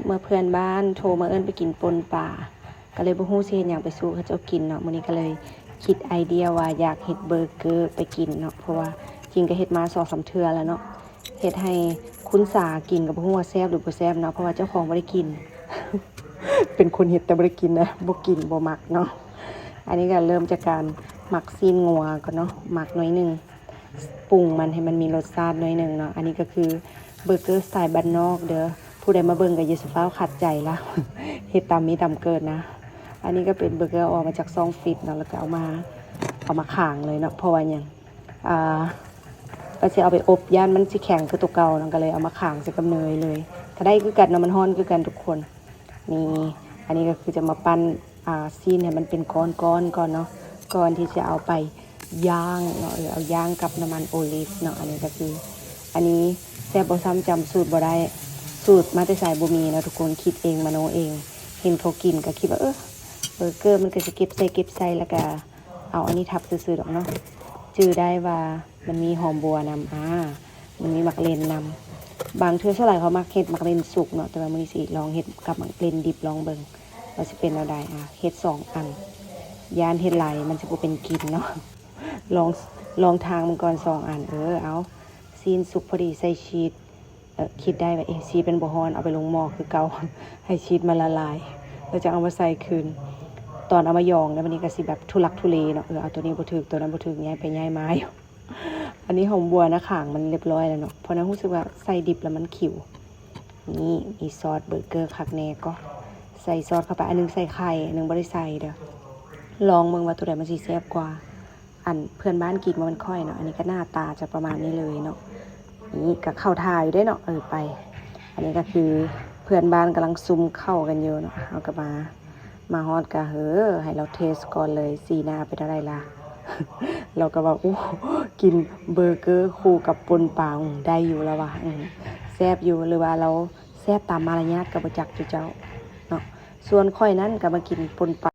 ເມື່ອເພື່ອນບ້ານໂທມາເອີ້ນໄປກິນປົ່ນປາ ກໍເລີຍບໍ່ຮູ້ຊິເຮັດຫຍັງໄປສູ່ເຂົາເຈົ້າກິນເນາະ. ມື້ນີ້ກໍເລີຍຄິດໄອເດຍວ່າຢາກເຮັດເບີເກີໄປກິນເນາະ ເພາະວ່າຈິງກໍເຮັດມາສອງສາມເທື່ອແລ້ວເນາະ. ເຮັດໃຫ້ຄຸນສາກິນກໍບໍ່ຮູ້ວ່າແຊບຫຼືບໍ່ແຊບເນາະ ເພາະວ່າເຈົ້າຂອງບໍ່ໄດ້ກິນ. ເປັນຄົນເຮັດແຕ່ບໍ່ໄດ້ກິນນະ ບໍ່ກິນ ບໍ່ມັກເນາະ. ອັນນີ້ກໍເລີ່ມຈາກການໝັກຊີ້ນງົວກ່ອນເນາະ ໝັກໜ້ອຍໜຶ່ງ ປຸງມັນໃຫ້ມັນມີລົດຊາດໜ້ອຍໜຶ່ງເນາະ. ອັນນີ້ກໍຄືເບີເກີສະໄຕບ້ານນອກເດີ້. ຜູ້ໃດມາເບິ່ງກໍຢ່າຊິຟ້າວຂັດໃຈລະ ເຮັດຕາມມີຕາມເກີດນະ. ອັນນີ້ກໍເປັນເບີເກີອອກມາຈາກຊ່ອງຟຣີດເນາະ ແລ້ວກໍເອົາມາ ເອົາມາຂາງເລີຍເນາະ. ເພາະວ່າຫຍັງ? ອ່າ ວ່າຊິເອົາໄປອົບ ຢ້ານມັນຊິແຂງຄືຕົວເກົ່າເນາະ ກໍເລີຍເອົາມາຂາງໃສ່ກັບເນີຍເລີຍ. ກໍໄດ້ຄືກັນເນາະ ມັນຮ້ອນຄືກັນທຸກຄົນ. ນີ້ ອັນນີ້ກໍຄືຈະມາປັ້ນ ອ່າ ຊີ້ນໃຫ້ມັນເປັນກ້ອນໆກ່ອນເນາະ ກ່ອນທີ່ຈະເອົາໄປຍ່າງເນາະ. ເອີ ເອົາຍ່າງກັບນ້ຳມັນໂອລິບເນາະ. ອັນນີ້ກໍຄື ອັນນີ້ແຊບບໍ່ຊ້ຳຈຳສູດບໍ່ໄດ້ ສູດມາແຕ່ໃສບໍ່ມີເນາະທຸກຄົນ ຄິດເອງມະໂນເອງ. ເຫັນເຂົາກິນກໍຄິດວ່າ ເອີ ເບີເກີມັນກໍຊິເກັບໃສ່ເກັບໃສ່ ແລ້ວກໍເອົາອັນນີ້ທັບຊື່ໆດອກເນາະ. ຈື່ໄດ້ວ່າ ມັນມີຫອມບົວນຳ ອາ ມັນມີໝາກເລັ່ນນຳ. ບາງເທື່ອສ່ວນຫຼາຍເຂົາມັກເຮັດໝາກເລັ່ນສຸກເນາະ ແຕ່ວ່າມື້ນີ້ຊິລອງເຮັດກັບໝາກເລັ່ນດິບລອງເບິ່ງວ່າຊິເປັນແນວໃດ. ອາ ເຮັດສອງອັນ ຢ້ານເຮັດຫຼາຍມັນຊິບໍ່ເປັນກິນເນາະ. ລອງ ລອງທາງມັນກ່ອນສອງອັນ. ເອີ ເອົາ ຊີ້ນສຸກພໍດີໃສ່ຊີສ ເອີ ຄິດໄດ້ວ່າ ເອະ ຊີດມັນບໍ່ຮ້ອນ ເອົາໄປລົງໝໍ້ຄືເກົ່າ ໃຫ້ຊີດມັນລະລາຍ ແລ້ວຈັ່ງເອົາມາໃສ່ຄືນ. ຕອນເອົາມາຢອງແລ້ວ ບາດນີ້ກໍຊິແບບທຸລັກທຸເລເນາະ. ເອີ ເອົາຕົວນີ້ບໍ່ຖືກ ຕົວນັ້ນບໍ່ຖືກ ຍ້າຍໄປຍ້າຍມາຢູ່. ອັນນີ້ຫອມບົວນະ ຂາງມັນລຽບຮ້ອຍແລ້ວເນາະ ເພາະນາຮູ້ສຶກວ່າໃສ່ດິບແລ້ວມັນຂິວ. ນີ້ມີຊອດເບີເກີຄັກແນ່ກໍ ໃສ່ຊອດເຂົ້າໄປ. ອັນໜຶ່ງໃສ່ໄຂ່ ອັນໜຶ່ງບໍ່ໄດ້ໃສ່ເດີ້. ລອງເບິ່ງວ່າຕົວໃດມັນຊິແຊບກວ່າ. ອັນເພື່ອນບ້ານກິນບໍ່ແມ່ນຂ້ອຍເນາະ. ອັນນີ້ກໍໜ້າຕາຈະປະມານນີ້ເລີຍເນາະ. ນີ້ກໍເຂົ້າທ່າຢູ່ເດ້ເນາະ. ເອີ ໄປ ອັນນີ້ກໍຄືເພື່ອນບ້ານກຳລັງຊຸມເຂົ້າກັນຢູ່ເນາະ. ເຮົາກໍມາ ມາຮອດກໍ ເຮີ ໃຫ້ລາວເທສກ່ອນເລີຍ ສີໜ້າເປັນແນວໃດລະ? ລາວກໍວ່າ ໂອ້ ກິນເບີເກີຄູ່ກັບປົ່ນປາ ອື ໄດ້ຢູ່ລາວວ່າ ອື ແຊບຢູ່ ຫຼືວ່າລາວແຊບຕາມມາລະຍາດກໍບໍ່ຈັກຈຸເຈົ້າເນາະ. ສ່ວນຂ້ອຍນັ້ນກໍມາກິນປົ່ນປາ